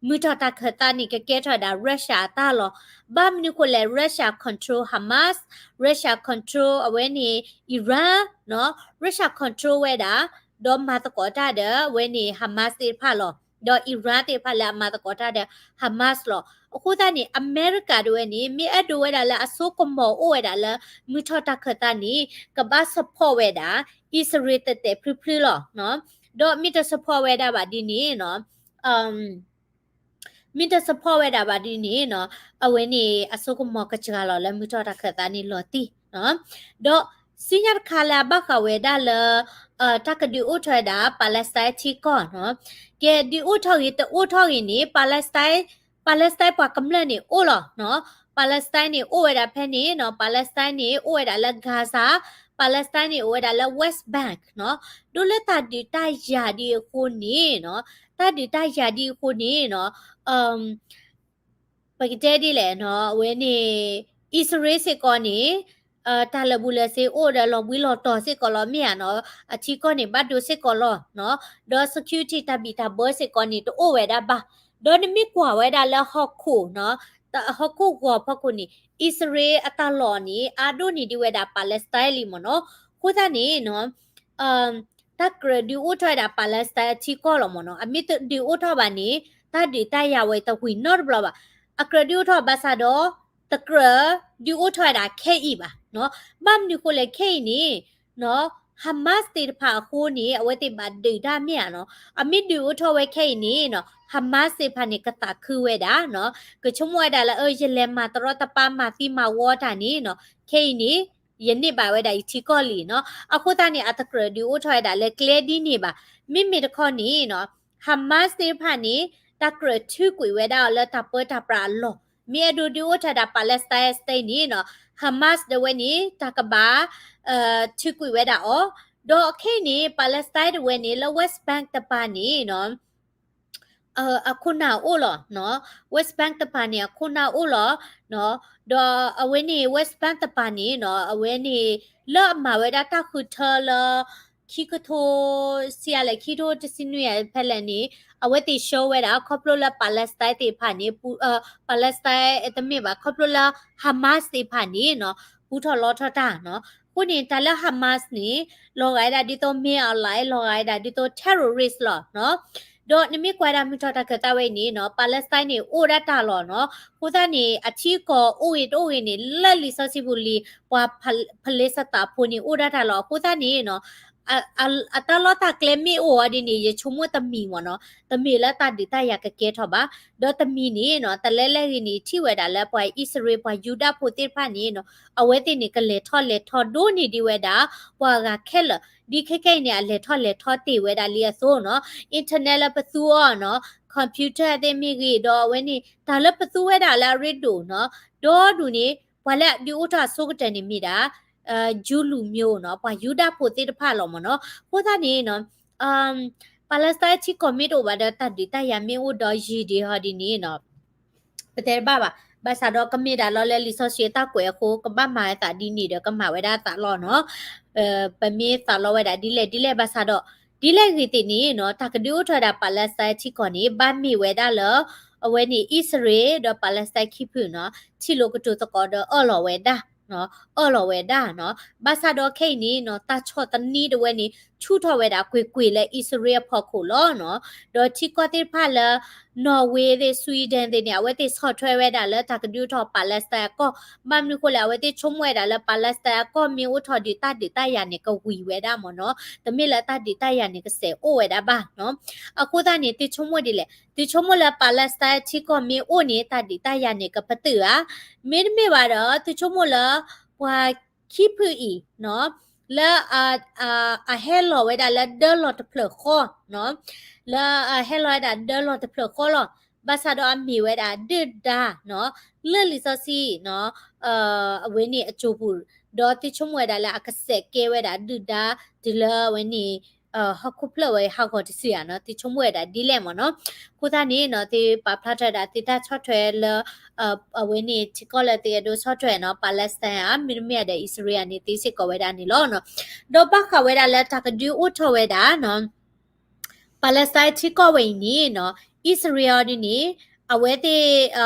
မုၢ်ထီၣ်တၢ်ခၢၣ်သးန့ၣ် ကကဲထီၣ်ဝဲဒၣ် Russia အတၢ်လီၤ. ဘၣ်မနုၤဃိလဲၣ် Russia control Hamas, Russia control အဝဲန့ၣ် Iran နီၤ, Russia control ဝဲဒၣ် ဒီးမၤသကိးတၢ်ဒီးအဝဲန့ၣ် Hamas သ့ၣ်တဖၣ်လီၤ. ဒီး Iran သ့ၣ်တဖၣ်လၢအမၤသကိးတၢ်ဒီး Hamas လီၤ. အဃိသတးန့ၣ် အမဲရကၤဒၣ်ဝဲန့ၣ် မ့ၢ်အဲၣ်ဒိးဝဲဒၣ်လၢအစိကမီၤအိၣ်ဝဲဒၣ်လၢ မုၢ်ထီၣ်တၢ်ခၢၣ်သးန့ၣ် ကဘၣ် support ဝဲဒၣ် အံၣ်စရ့လးတတဲာ်ဖျုဖျုလီၤ. ဒီးမ့ၢ်တ support ဝဲဒၣ်ဘၣ်ဒ်န့ၣ်နီၤ မ့ၢ်တ support ဝဲဒၣ်ဘၣ်ဒ်န့ၣ်နီၤ အဝဲန့ၣ်အစိကမီၤကစှၤလီၤလၢမုၢ်ထီၣ်တၢ်ခၢၣ်သးန့ၣ်လီၤတံၢ်. ဒီးဆူညါတခါလၢအဘၣ်ဃးဝဲဒၣ်လၢ တၢ်ကဒုးအိၣ်ထီၣ်ဝဲဒၣ် Palestine ထံကီၢ်နီၤ, ကဲဒုးအိၣ်ထီၣ်ဂ့ၤ တအိၣ်ထီၣ်ဂ့ၤန့ၣ် Palestine, Palestine ပှၤကမျၢၢ်န့ၣ်အိၣ်လီၤနီၤ. Palestine န့ၣ်အိၣ်ဝဲဒၣ်ဖဲန့ၣ်နီၤ, Palestine န့ၣ်အိၣ်ဝဲဒၣ်လၢ Gaza, Palestine န့ၣ်အိၣ်ဝဲဒၣ်လၢ West Bank နီၤ. ဒ်လၢတၢ်ဒုးတၢ်ယၤဒ်အဃိန့ၣ်နီၤ, တၢ်ဒုးတၢ်ယၤဒ်အဃိန့ၣ်နီၤ ပကတဲဒ်လဲၣ်နီၤ, အဝဲန့ၣ် အံၣ်စရ့လးစ့ၢ်ကီးန့ၣ် တၢ်လၢာ်ဘူၣ်လၢာ်စ့အိၣ်ဒီးလီၤဘှံးလီၤတီၤစ့ၢ်ကီးလီၤမ့ၢ်ဧါနီၤ, အထံကီၢ်န့ၣ်ဘၣ်ဒိစ့ၢ်ကီးလီၤနီၤ, ဒီး security တၢ်ဘံၣ်တၢ်ဘၢစ့ၢ်ကီးန့ၣ် တအိၣ်ဝဲဒၣ်ဘၣ်. ဒီးနမ့ၢ်ကွၢ်ဝဲဒၣ်လၢဟီၣ်ခိၣ်နီၤ, ဟီၣ်ခိၣ်ဂီၤဖီခိၣ်န့ၣ် အံၣ်စရ့လးအတၢ်လီၢ်န့ၣ် အါဒိၣ်န့ၢ်ဒံးဝဲဒၣ် Palestine လံမ့ၢ်နီၤ. အဃိသတးန့ၣ်နီၤ တၢ်ကြၢးဒုးအိၣ်ထီၣ်ဝဲဒၣ် Palestine အထံကီၢ်လီၤမ့ၢ်နီၤ. အမ့ၢ်တဒုးအိၣ်ထီၣ်ဘၣ်န့ၣ် တၢ်ဒုးတၢ်ယၤဝဲတဝံၤနီတဘျီဘၣ်. အကြၢးဒုးအိၣ်ထီၣ်ဘၣ်ဆၣ်ဒီး တကြၢးဒုးအိၣ်ထီၣ်ဝဲဒၣ်ခဲအံၤဘၣ်နီၤ. ဘၣ်မနုၤဃိလဲၣ်ခဲအံၤန့ၣ်နီၤ, Hamas သ့ၣ်တဖၣ်အဃိန့ၣ် အဝဲသ့ၣ်ဘၣ်ဒုးတၢ်မ့ၢ်ဧါနီၤ. အမ့ၢ်ဒုးအိၣ်ထီၣ်ဝဲခဲအံၤန့ၣ်နီၤ Hamas သ့ၣ်တဖၣ်န့ၣ် ကသးခုဝဲဒၣ်နီၤ, ကဆိကမိၣ်ဝဲဒၣ်လၢ အၢ ယလဲၤမၤတရီတပါမၤသံမၤဝီတၢ်န့ၣ်နီၤ, ခဲအံၤန့ၣ် ယန့ၢ်ဘၣ်ဝဲဒၣ်ယထံကီၢ်လံနီၤ. အဃိသတးန့ၣ် အတကြၢးဒုးအိၣ်ထီၣ်ဝဲဒၣ်လၢကျဲဒ်န့ၣ်ဘၣ်. မ့မ့ၢ်တခီန့ၣ်နီၤ Hamas သ့ၣ်တဖၣ်န့ၣ် တၢ်ကြၢးထုးကွံာ်ဝဲဒၣ်အီၤလၢတၢ်ပၢတၢ်ပြးအလီၢ်. မ့ၢ်အဲၣ်ဒိးဒုးအိၣ်ထီၣ်ဝဲဒၣ် Palestine State န့ၣ်နီၤ Hamas ဒၣ်ဝဲန့ၣ် တၢ်ကဘၣ် ထုးကွံာ်ဝဲဒၣ်အီၤ. ဒီးခဲအံၤန့ၣ် Palestine ဒၣ်ဝဲန့ၣ် လၢ West Bank တပၤန့ၣ်နီၤ အခိၣ်နၢ်အိၣ်လီၤနီၤ. West Bank တပၤန့ၣ် အခိၣ်နၢ်အိၣ်လီၤနီၤ. ဒီးအဝဲန့ၣ် West Bank တပၤန့ၣ်နီၤ အဝဲန့ၣ် လၢအမၤဝဲဒၣ်တၢ်ဃုထၢလၢ ခံကထိ စံးလဲၣ် ခံကထိတဆံနွံဖဲလဲၣ်န့ၣ် အဝဲသ့ၣ်ဆှၢဝဲဒၣ် ခီဖျိလၢ Palestine သ့ၣ်တဖၣ်န့ၣ် Palestine တမ့ၢ်ဘၣ် ခီဖျိလၢ Hamas သ့ၣ်တဖၣ်န့ၣ်နီၤ ပူထီၣ်လီထီၣ်တၢ်နီၤ. အဃိန့ၣ် တၢ်လၢ Hamas န့ၣ် လီၤဂာ်ဝဲဒၣ်ဒ်သိး မ့ၢ်အီၤလၢ လီၤဂာ်ဝဲဒၣ်ဒ်သိး terrorist လီၤနီၤ. ဒီးနမ့ၢ်ကွၢ်ဒၣ်မုၢ်ထီၣ်တၢ်ခၢၣ်သးဝဲအံၤန့ၣ်နီၤ Palestine န့ၣ်အိၣ်ဒၣ်တၢ်လီၤနီၤ. အဃိသတးန့ၣ် အထံအကီၢ်အိၣ်ဂ့ၤတအိၣ်ဂ့ၤန့ၣ် လၢလံာ်စီဆှံပူၤလံ ပှၤ Palestine ဖိန့ၣ်အိၣ်ဒၣ်တၢ်လီၤ. အဃိသတးန့ၣ်နီၤ အတၢ်လီၢ်တၢ်ကျဲမ့ၢ်အိၣ်အီၤဒ်န့ၣ် ယဆိကမိၣ်တမံၤမ့ၢ်နီၤ တမ့ၢ်လၢတၢ်ဒုးတၢ်ယၤကကဲထီၣ်ဘၣ်. ဒီးတမံၤန့ၣ်နီၤ တလဲလဲဂ့ၤန့ၣ် ထံၣ်ဝဲဒၣ်လၢပှၤအံၣ်စရ့လး ပှၤယူဒၤဖိသ့ၣ်တဖၣ်န့ၣ်နီၤ အဝဲသ့ၣ်န့ၣ် ကလဲၤထီၣ်လဲၤထီဒိၣ်န့ၢ်ဒံးဝဲဒၣ် ပှၤဂၤခဲလၢာ် ဒ်ခဲကနံၣ်အံၤန့ၣ် အလဲၤထီၣ်လဲၤထီတ့ၢ်ဝဲဒၣ်လံအသိးနီၤ internet လၢပသူအီၤနီၤ computer သ့ၣ်မ့ၢ်ဂ့ၤ ဒီးအဝဲန့ၣ် တၢ်လၢပသူဝဲဒၣ်လၢအရ့ဒိၣ်နီၤ ဒီဒူၣ်န့ၣ် ပှၤလၢအဒုးအိၣ်ထီၣ်အဆိကတၢၢ်န့ၣ်မ့ၢ်ဒၣ် Jew လူမျိုးနီၤ ပှၤယူဒၤဖိသ့ၣ်တဖၣ်လီၤမ့ၢ်နီၤ. အဃိသတးန့ၣ်နီၤ Palestine ထံကီၢ်မ့ၢ်တအိၣ်ဘၣ်ဒီး တၢ်ဒုးတၢ်ယၤမ့ၢ်အိၣ်ဒီးယံာ်ဒံးဟီဒ်န့ၣ်နီၤ ပတဲတဘၣ်ဘၣ်. ဘၣ်ဆၣ်ဒီးကမ့ၢ်ဒၣ်လီၤလၢလံာ်စီဆှံအတၢ်ကွဲးအဃိ ကဘၣ်မၤဝဲသးဒ်န့ၣ်ဒီး ကမၤဝဲဒၣ်သးလီၤနီၤ. ပမ့ၢ်သးလီဝဲဒၣ်ဒ်လဲၣ်ဒ်လဲၣ်ဘၣ်ဆၣ်ဒီး ဒ်လဲၣ်ဂ့ၤသ့ၣ်န့ၣ်နီၤ တၢ်ကဒုးအိၣ်ထီၣ်ဝဲဒၣ် Palestine ထံကီၢ်န့ၣ် ဘၣ်မ့ၢ်ဝဲဒၣ်လၢ အဝဲန့ၣ် အံၣ်စရ့လးဒီး Palestine ခံဖုနီၤ ထံၣ်လိာ်ကတိၤသကိးဒီးအၢၣ်လီၤဝဲဒၣ် အၢၣ်လီၤဝဲဒၣ်နီၤ. ဘၣ်ဆၣ်ဒီးခဲအံၤန့ၣ်နီၤ တၢ်ဆီၣ်သနံးဒၣ်ဝဲန့ၣ် ထူးထီၣ်ဝဲဒၣ်ကွ့ၢ်ကွ့ၢ်လၢအံၣ်စရ့လးအဖီခိၣ်လီၤနီၤ. ဒီးထံကီၢ်သ့ၣ်တဖၣ်လၢ Norway သ့ၣ် Sweden သ့ၣ်န့ၣ် အဝဲသ့ၣ်ဆီၣ်ထွဲဝဲဒၣ်လၢတၢ်ကဒုးအိၣ်ထီၣ် Palestine အကီၢ်, ဘၣ်မနုၤဃိလဲၣ် အဝဲသ့ၣ်ဆိကမိၣ်ဝဲဒၣ်လၢ Palestine အကီၢ်မ့ၢ်အိၣ်ထီၣ်ဒီးတၢ်ဒုးတၢ်ယၤန့ၣ် ကဝံၤဝဲဒၣ်မ့ၢ်နီၤ, တမ့ၢ်လၢတၢ်ဒုးတၢ်ယၤန့ၣ် ကစဲးအိၣ်ဝဲဒၣ်ဘၣ်နီၤ. အဃိသတးန့ၣ် သုဆိကမိၣ်ဒ်လဲၣ်, သုဆိကမိၣ်လၢ Palestine ထံကီၢ်မ့ၢ်အိၣ်န့ၣ် တၢ်ဒုးတၢ်ယၤန့ၣ် ကပတုာ်ဧါ, မ့တမ့ၢ်ဘၣ်ဒီး သုဆိကမိၣ်လၢ ပှၤခံဖုအံၤနီၤ လၢ အဟဲလီၤဝဲဒၣ်လၢဒၢလီၤတဖျၢၣ်ဃီနီၤ, လၢအဟဲလီၤဝဲဒၣ်ဒၢလီၤတဖျၢၣ်ဃီလီၤ. ဘၣ်ဆၣ်ဒီးအမ့ၢ်ဝဲဒၣ်ဒုၣ်ဒါနီၤ လၢလံာ်စီဆှံနီၤ အဝဲန့ၣ်အစိၤပူၤ, ဒီးသုဆိကမိၣ်ဝဲဒၣ်လၢအကစဲးကဲဝဲဒၣ်ဒုၣ်ဒါ တုၤလၢအဝဲန့ၣ် ဟီၣ်ခိၣ်ဖျၢၣ်ဝဲဟးဂီၤတစုဧါနီၤ, သုဆိကမိၣ်ဝဲဒၣ်ဒ်လဲၣ်မ့ၢ်နီၤ. အဃိသတးန့ၣ်နီၤ သုပာ်ဖျါထီၣ်ဝဲဒၣ်သုတၢ်ဆီၣ်ထွဲလၢ အဝဲန့ၣ်ထံကီၢ်လၢသုအဲၣ်ဒိးဆီၣ်ထွဲနီၤ Palestine ဧါ မ့တမ့ၢ်ဒီးအံၣ်စရ့လးန့ၣ် သ့စ့ၢ်ကီးဝဲဒၣ်န့ၣ်လီၤနီၤ. ဒီးဘၣ်ဃးဝဲဒၣ်လၢတၢ်ကဒုးအိၣ်ထီၣ်ဝဲဒၣ်နီၤ Palestine ထံကီၢ်ဝဲအံၤန့ၣ်နီၤ အံၣ်စရ့လးအီၤဒ်န့ၣ် အဝဲသ့ၣ်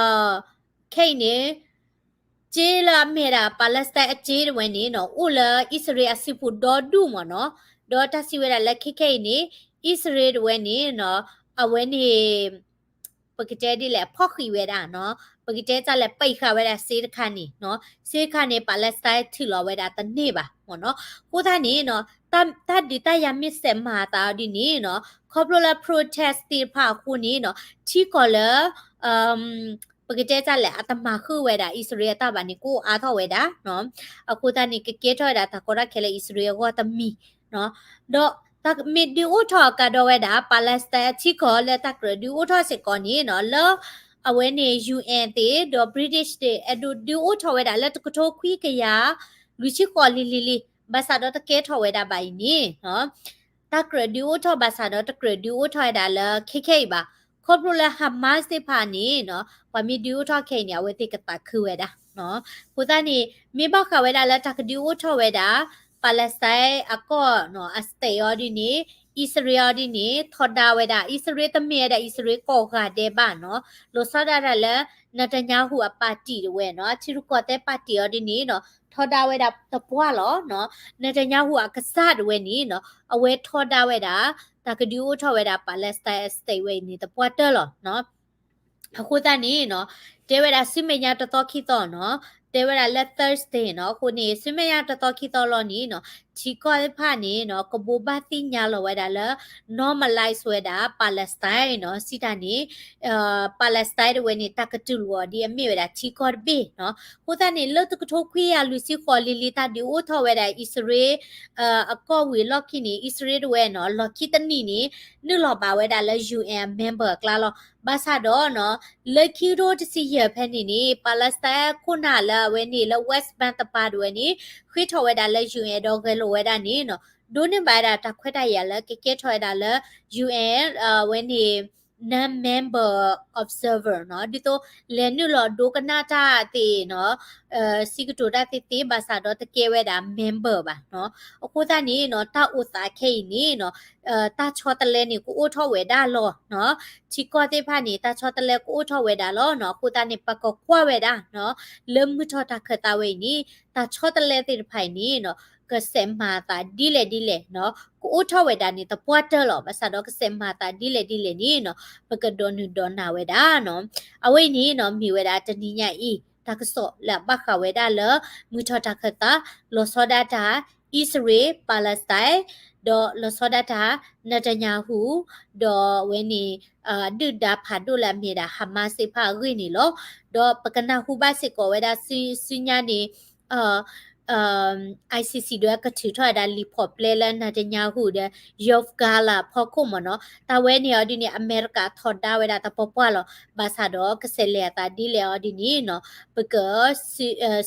ခဲအံၤန့ၣ် ကၠ့လၢအမ့ၢ်ဒၣ် Palestine အကၠ့တဝဲန့ၣ်နီၤ အိၣ်လၢအံၣ်စရ့လးအစုပူၤဒီဒူၣ်မ့ၢ်နီၤ. ဒီးတၢ်စံးဝဲဒၣ်လၢခဲခဲအံၤန့ၣ် အံၣ်စရ့လးတဝဲန့ၣ်နီၤ အဝဲန့ၣ် ပကတဲဒ်လဲၣ် ဖီၣ်ဃံးဝဲဒၣ်နီၤ, ပကတဲတၢ်လဲၣ် ပံးဃာ်ဝဲဒၣ်စ့တခါန့ၣ်နီၤ, စ့တခါန့ၣ် Palestine ထုးလီၤဝဲဒၣ်တန့ၢ်ဘၣ်မ့ၢ်နီၤ. အဃိသတးန့ၣ်နီၤ တၢ်ဒုးတၢ်ယၤမ့ၢ်စဲးမၤအသးအီၤဒ်န့ၣ်နီၤ ခီဖျိလၢ protest သ့ၣ်တဖၣ်အဃိန့ၣ်နီၤ ထံကီၢ်လၢ ပကတဲတၢ်လဲၣ် အတမၤဃုာ်ဝဲဒၣ်အံၣ်စရ့လးအတၢ်ဘၣ်န့ၣ် ကအိၣ်အါထီၣ်ဝဲဒၣ်နီၤ. အဃိသတးန့ၣ် ကကဲထီၣ်ဝဲဒၣ်တၢ်ကီတၢ်ခဲလၢအံၣ်စရ့လးအဂီၢ်တမံၤနီၤ. ဒီးတၢ်မ့ၢ်ဒုးအိၣ်ထီၣ်အကါဒီးဝဲဒၣ် Palestine အထံကီၢ်လၢတၢ်ကြၢးဒုးအိၣ်ထီၣ်စ့ၢ်ကီးန့ၣ်နီၤ လၢအဝဲန့ၣ် UN သ့ၣ် ဒီး British သ့ၣ် အဲၣ်ဒိးဒုးအိၣ်ထီၣ်ဝဲဒၣ်လၢတကထိခွံကယၤ လွံၢ်ဆံဃိးလံၤလံၤလံၤ ဘၣ်ဆၣ်ဒီးတကဲထီၣ်ဝဲဒၣ်ဘၣ်အံၤန့ၣ် တၢ်ကြၢးဒုးအိၣ်ထီၣ်ဘၣ်ဆၣ်ဒီးတကြၢးဒုးအိၣ်ထီၣ်ဝဲဒၣ်လၢခဲခဲအံၤဘၣ်. ခီဖျိလၢ Hamas သ့ၣ်တဖၣ်န့ၣ်နီၤ ပှၤမ့ၢ်ဒုးအိၣ်ထီၣ်ခဲအံၤန့ၣ် အဝဲသ့ၣ်ကသးခုဝဲဒၣ်နီၤ. အဃိသတးန့ၣ် မ့ၢ်ဘၣ်ဃးဝဲဒၣ်လၢတၢ်ကဒုးအိၣ်ထီၣ်ဝဲဒၣ် Palestine အကီၢ်နီၤ အ state အီၤဒ်န့ၣ် အံၣ်စရ့လးအီၤဒ်န့ၣ် ထီဒါဝဲဒၣ် အံၣ်စရ့လးတမ့ၢ်ဝဲဒၣ် အံၣ်စရ့လးကိးဂၤဒဲးဘၣ်နီၤ. လီၤဆီဒၣ်တၢ်လၢ Netanyahu အပၣ်တံၣ်တဝဲနီၤ အထံရူၢ်ကီၢ်သဲးပၣ်တံၣ်အီၤဒ်န့ၣ်နီၤ ထီဒါဝဲဒၣ်တပှၢ်လီၤနီၤ. Netanyahu အကစၢ်တဝဲန့ၣ်နီၤ အဝဲထီဒါဝဲဒၣ် တၢ်ကဒုးအိၣ်ထီၣ်ဝဲဒၣ် Palestine state ဝဲအံၤန့ၣ် တပှၢ်တၢၢ်လီၤနီၤ. အဃိသတးန့ၣ်နီၤ တဲဝဲဒၣ်ဆူမဲာ်ညါတသီခံသီနီၤ တဲဝဲဒၣ်လၢ Thursday နီၤ အဃိန့ၣ် ဆူမဲာ်ညါတသီခံသီလီၤန့ၣ်နီၤ ထံကီၢ်သ့ၣ်တဖၣ်န့ၣ်နီၤ ကဘိးဘၣ်သ့ၣ်ညါလီၤဝဲဒၣ်လၢ normalize ဝဲဒၣ် Palestine နီၤ စံးတၢ်န့ၣ် Palestine တဝဲန့ၣ် တၢ်ကတူၢ်လိာ်အီၤဒ်အမ့ၢ်ဝဲဒၣ်ထံကီၢ်တဘ့ၣ်နီၤ. အဃိသတးန့ၣ် လၢတကထိခွံကယၤလွံၢ်ဆံဃိးလံၤလံၤ တၢ်ဒုးအိၣ်ထီၣ်ဝဲဒၣ်အံၣ်စရ့လး အကီၢ်ဝံၤအလီၢ်ခံန့ၣ် အံၣ်စရ့လးတဝဲနီၤ လီၢ်ခံတနံၣ်န့ၣ် နုာ်လီၤဘၣ်ဝဲဒၣ်လၢ UN member အကျါလီၤ. ဘၣ်ဆၣ်ဒီးနီၤ လၢခံကထိတဆံယဲၢ်ဖဲန့ၣ်န့ၣ် Palestine ခိၣ်နၢ်လၢအဝဲန့ၣ်လၢ West Bank တပၤတဝဲန့ၣ် ဃ့ထီၣ်ဝဲဒၣ်လၢ UN ဒီးဂဲၤလိာ်ဝဲဒၣ်န့ၣ်နီၤ ဒိးန့ၢ်ဘၣ်ဝဲဒၣ်တၢ်ခွဲးတၢ်ယာ်လၢကကဲထီၣ်ဝဲဒၣ်လၢ UN အဝဲန့ၣ် non-member observer နီၤ ဒ်သိး လဲၤနုာ်လီၤဒိကနၣ်တၢ်သ့ၣ်နီၤ စံးကတိၤတၢ်သ့သ့ ဘၣ်ဆၣ်ဒီးတကဲဝဲဒၣ် member ဘၣ်နီၤ. အဃိသတးန့ၣ်နီၤ တၢ်အိၣ်သးခဲအံၤန့ၣ်နီၤ တၢ်ဆီတလဲန့ၣ် ကအိၣ်ထီၣ်ဝဲဒၣ်လီၤနီၤ. ထံကီၢ်သ့ၣ်တဖၣ်န့ၣ် တၢ်ဆီတလဲကအိၣ်ထီၣ်ဝဲဒၣ်လီၤနီၤ. အဃိသတးန့ၣ် ပကကွၢ်ဝဲဒၣ်နီၤ လၢမုၢ်ထီၣ်တၢ်ခၢၣ်သးဝဲအံၤန့ၣ် တၢ်ဆီတလဲသ့ၣ်တဖၣ်အံၤန့ၣ်နီၤ ကစဲးမၤအသးဒ်လဲၣ်ဒ်လဲၣ်နီၤ ကအိၣ်ထီၣ်ဝဲဒၣ်န့ၣ် သပှၢ်တၢၢ်လီၤ. ဘၣ်ဆၣ်ဒီးကစဲးမၤအသးဒ်လဲၣ်ဒ်လဲၣ်န့ၣ်နီၤ ပကဒိးနုာ်ဒိးနၢ်ဝဲဒၣ်နီၤ. အဝဲအံၤန့ၣ်နီၤ မ့ၢ်ဝဲဒၣ်တနံၤညါအံၤ တၢ်ကစီၣ်လၢအဘၣ်ဃးဝဲဒၣ်လၢ မုၢ်ထီၣ်တၢ်ခၢၣ်သး လီၤဆီဒၣ်တၢ် အံၣ်စရ့လး Palestine ဒီးလီၤဆီဒၣ်တၢ် Netanyahu ဒီးအဝဲန့ၣ် ဒုၣ်ဒါဖးဒိၣ်လၢအမ့ၢ်ဒၣ် Hamas သ့ၣ်တဖၣ်အဂ့ၢ်န့ၣ်လီၤ. ဒီးပကနၢ်ဟူဘၣ်စ့ၢ်ကီးဝဲဒၣ် ဆူညါန့ၣ် ICC ဒီးကထုးထီၣ်ဝဲဒၣ်လံာ်ဖီၣ်ပျဲလၢ Netanyahu ဒီး Yoav Gallant အဖီခိၣ်မ့ၢ်နီၤ. တၢ်ဝဲန့ၣ်အီၤဒ်န့ၣ် အမဲရကၤထီဒါဝဲဒၣ်သပှၢ်ပှၢ်လီၤ. ဘၣ်ဆၣ်ဒီးကစဲးလဲၤအသးဒ်လဲၣ်အီၤဒ်န့ၣ်နီၤ ပက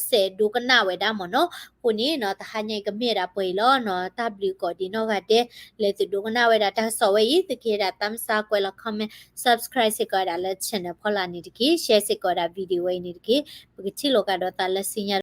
စဲးဒိကနၣ်ဝဲဒၣ်မ့ၢ်နီၤ. အဃိန့ၣ်နီၤ တဟါညါအံၤကမ့ၢ်ဝဲဒၣ်ပှဲၤအံၤလီၤနီၤ. တၢ်ဘျုးကိးဒံးနီၢ်ဂၤဒဲး လၢသုဒိကနၣ်ဝဲဒၣ်တၢ်ကစီၣ်ဝဲအံၤ သုကဟ့ၣ်ဒၣ် thumbs up ကွဲးလီၤ comment subscribe စ့ၢ်ကီးဝဲဒၣ်လၢ channel ဖီလာ်န့ၣ်တက့ၢ်. share စ့ၢ်ကီးဝဲဒၣ် video ဝဲအံၤန့ၣ်တက့ၢ်. ပကထံၣ်လိာ်ကဒီးသးလၢဆူညါ